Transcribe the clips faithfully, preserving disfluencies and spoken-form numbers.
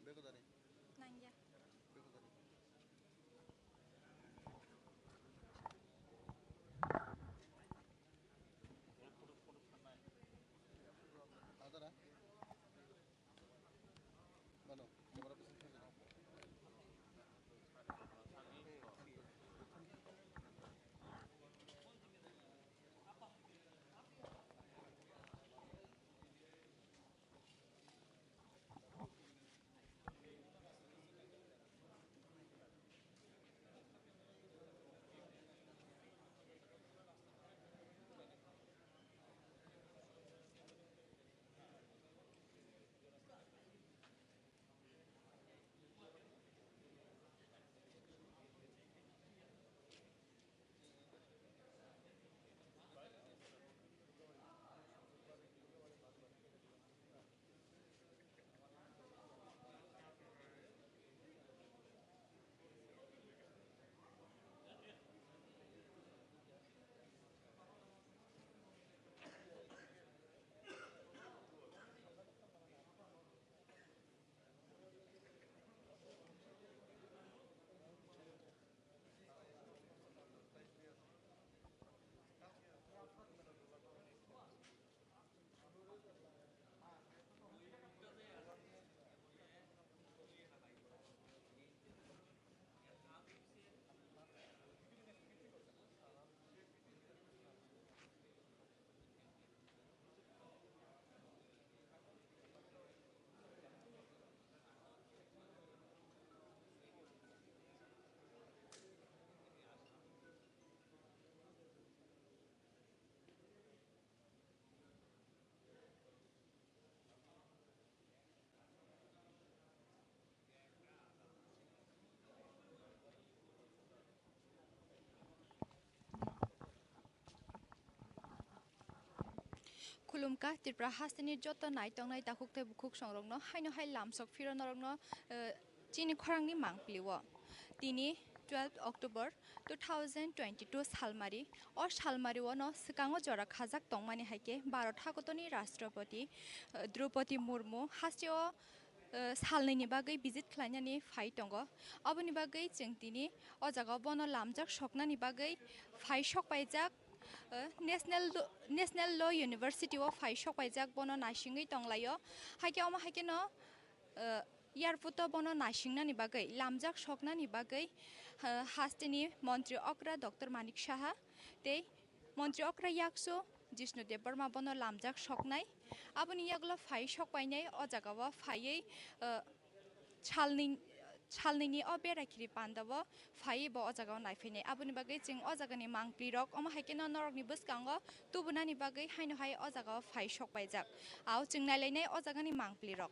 Bego dari. Nangya. Bego dari. Adara. Mano, camera person thang jana. Khulumkha Tripura hasteni joto nai tongnai takhuk tei bukhuk songrokno, haino hai lamsok phiro norokno, eh, chini khorangni mangpili o. Tini twelve October two thousand twenty-two salmari, o salmari o no swkango jora khajak tongmani hai khe Bharat hagotoni Rashtrapati, eh, Droupadi Murmu hasteo, eh, salnwini bagwi visit khlainani phai tongo. Aboni bagwi chwng tini o jaga o bono lamjak soknani bagwi phai sokpaijak, eh, National Lo-, National Law University o phai sokpaijak, bono naisingwi tonglaio. Haikhe omo haikhe no, eh, airport o bono naisingnani bagwi, lamjak soknani bagwi, eh, hasteni montri okra Doctor Manik Saha tei montri okra yaksu Jishnu Debbarma bono lamjak soknai. Aboni yagulo phai sokpainai o jaga o phaiwi, eh, salnwi, salnwini o bera khiri panda o phaiwi bo o jaga o naiphainai. Aboni bagwi chwng o jagani mangpli rok omo hai kheno norokni bwskango tubunani bagwi haino hai o jaga o phai sokpaijak. Ao chwng nailainai o jagani mangpli rok.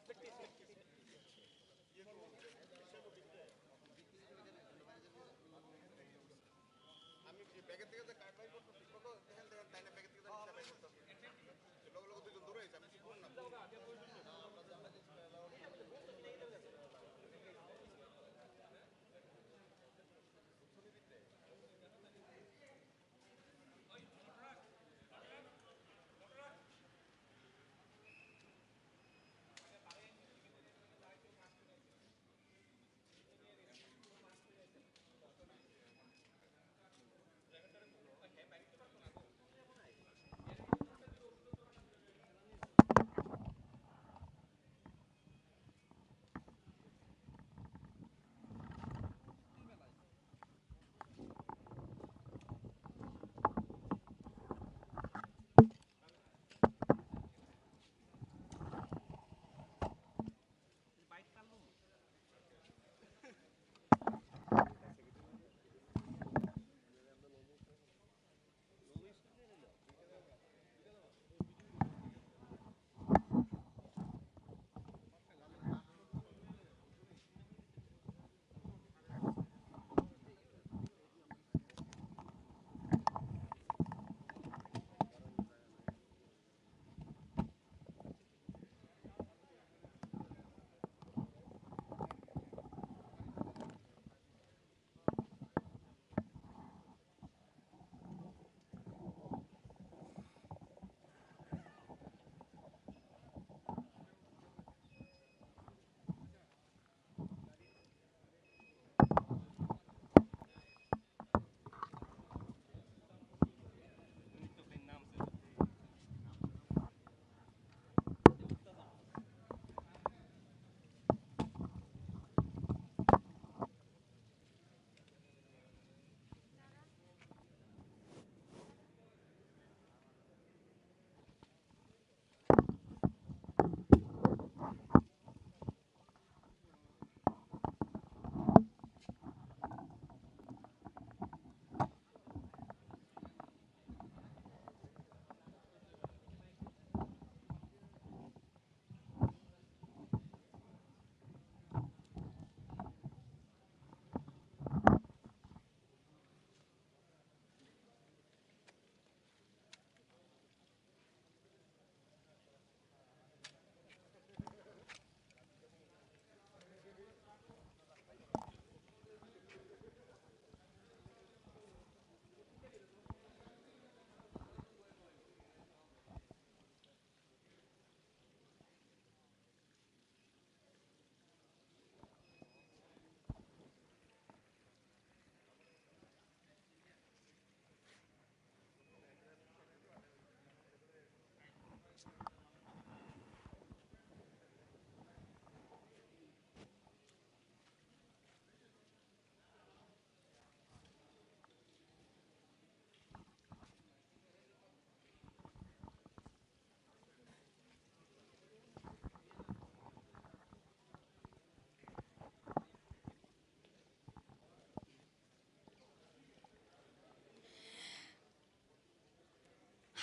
আমি ব্যাগের থেকে যে কার্ড বাইর করতে ঠিক মতো দেখেন, দেখেন, তাই না? ব্যাগের থেকে তো আমি হিসাব বাইর করতে হবে। লগে লগে দুজন দৌড়ে গেছে, আমি ঠিক করলাম।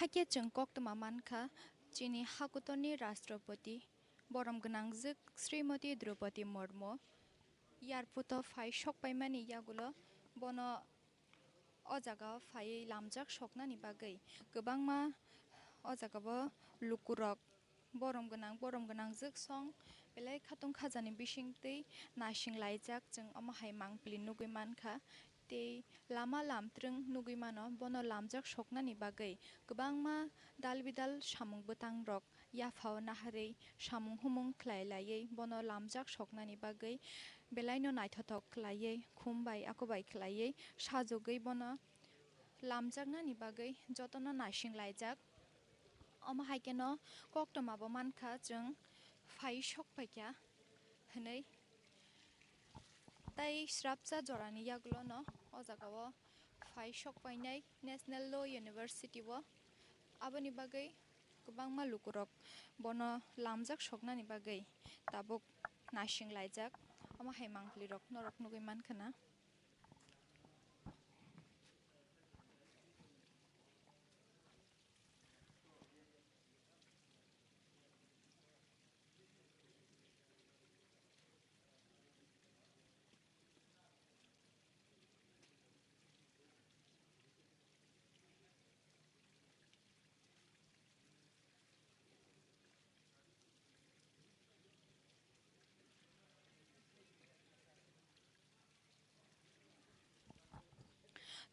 Hakhe chwng koktwma mankha, chini hakutorni Rashtrapati, borom gwnangjwk Srimati Draupadi Murmu, airport o phai sokpaimani yagulo bono o jaga o phaiwi lamjak soknani bagwi kwbangma o jaga o lukurok borom gwnang, borom gwnangjwk song belai khatung khajani bisingtwi naising laijak, chwng omo hai mangpili nugwi mankha. Tei lama lamtrwng nugwi mano, bono lamjak soknani bagwi kwbangma dal bidal samung bwtangrok yaphao naharwi samung humung khlai laiwi bono lamjak soknani bagwi belaino naithothok khlaiwi, khum bai ako bai khlaiwi sajogwi bono lamjaknani bagwi jotono naising laijak. Omo hai kheno koktwma bo mankha, chwng phai sok paikha hwnwi. Tai srapsa jorani yagulono o jaga o phai sok painai National Law University o. Aboni bagwi kwbangma lukurok bono lamjak soknani bagwi tabuk naising laijak. Omo hai mangpili rok norok nugwi mankha na.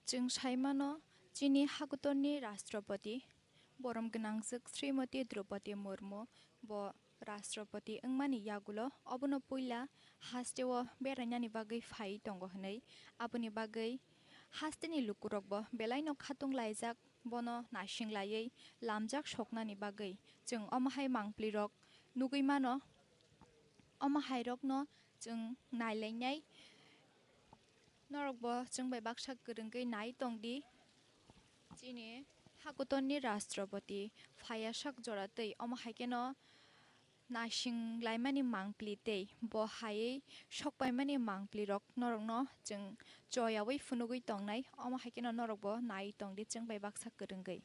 Chwng sai mano, chini hakutorni Rashtrapati, borom gwnangjwk Srimati Draupadi Murmu, bo Rashtrapati wngmani yagulo obono puila hasteo berainani bagwi phai tongo hwnwi. Aboni bagwi hasteni lukurokbo belaino khatung laijak, bono naising laiwi lamjak soknani bagwi. Chwng omo hai mangpilirok nugwi mano, omo hairokno chwng nailainai. Norokbo chwng bai baksa kwrwngwi nai tongdi. Chini hakutorni Rashtrapati phaiya sak jora twi, omo hai kheno naising laimani mangpili tei bo haiwi sokpaimani mangpilirok norokno chwng choyawi phunugwi tongnai, omo hai kheno norokbo nai tongdi chwng bai baksa kwrwngwi.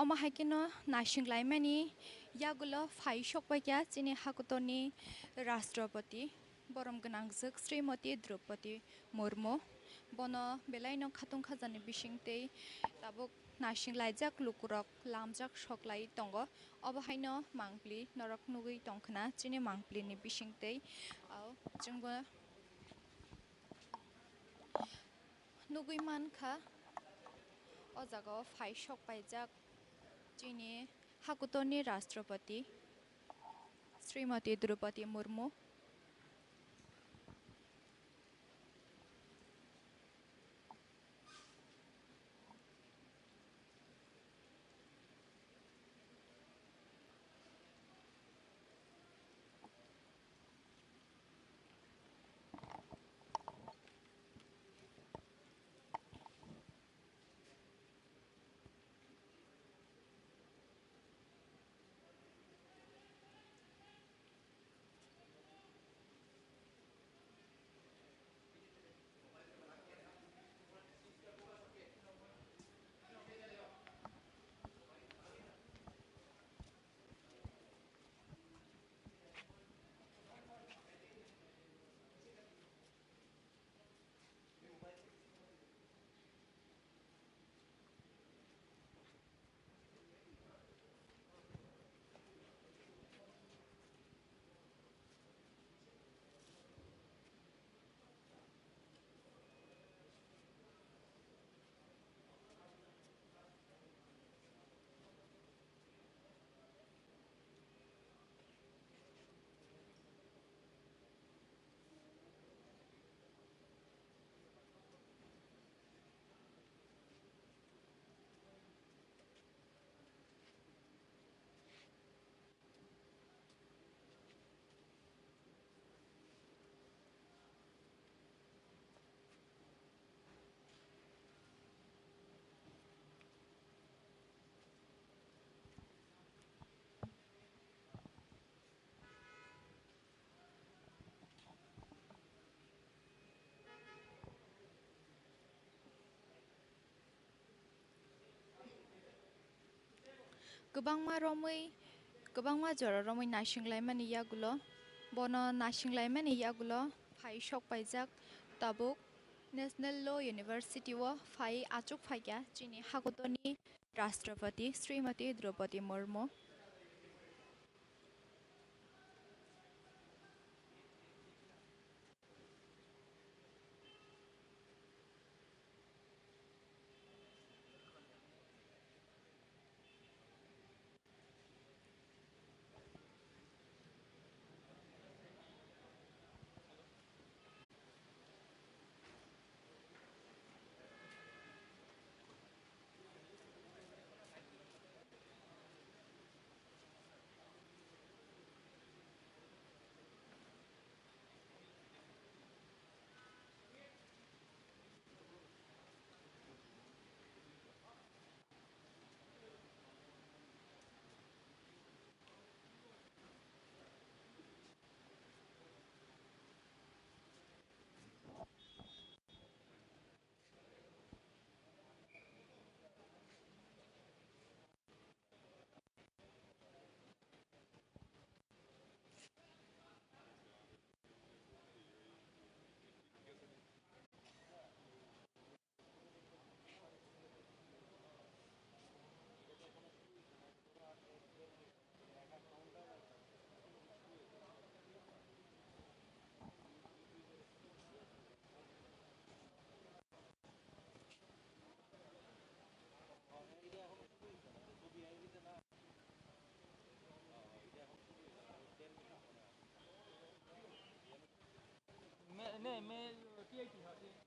Omo hai kheno naising laimani yagulo phai sokpaikha chini hakutorni Rashtrapati, borom gwnangjwk Srimati Draupadi Murmu. Bono belaino khatung khajani bisingtwi tabuk naising laijak lukurok lamjak soklai tongo. Obo haino mangpili norok nugwi tongkhna chini mangpilini bisingtwi. Ao chwngbo nugwi mankha o jagao phai sokpaijak chini hakutorni Rashtrapati Srimati Draupadi Murmu. Kwbangma romwi, kwbangma jora romwi naisinglaimani yagulo, bono naisinglaimani yagulo phai sok paijak tabuk National Law University o phai achuk phaikha chini hakotorni Rashtrapati Srimati Draupadi Murmu. मैं, नहीं, मैं टीआईटी था, टीआईटी।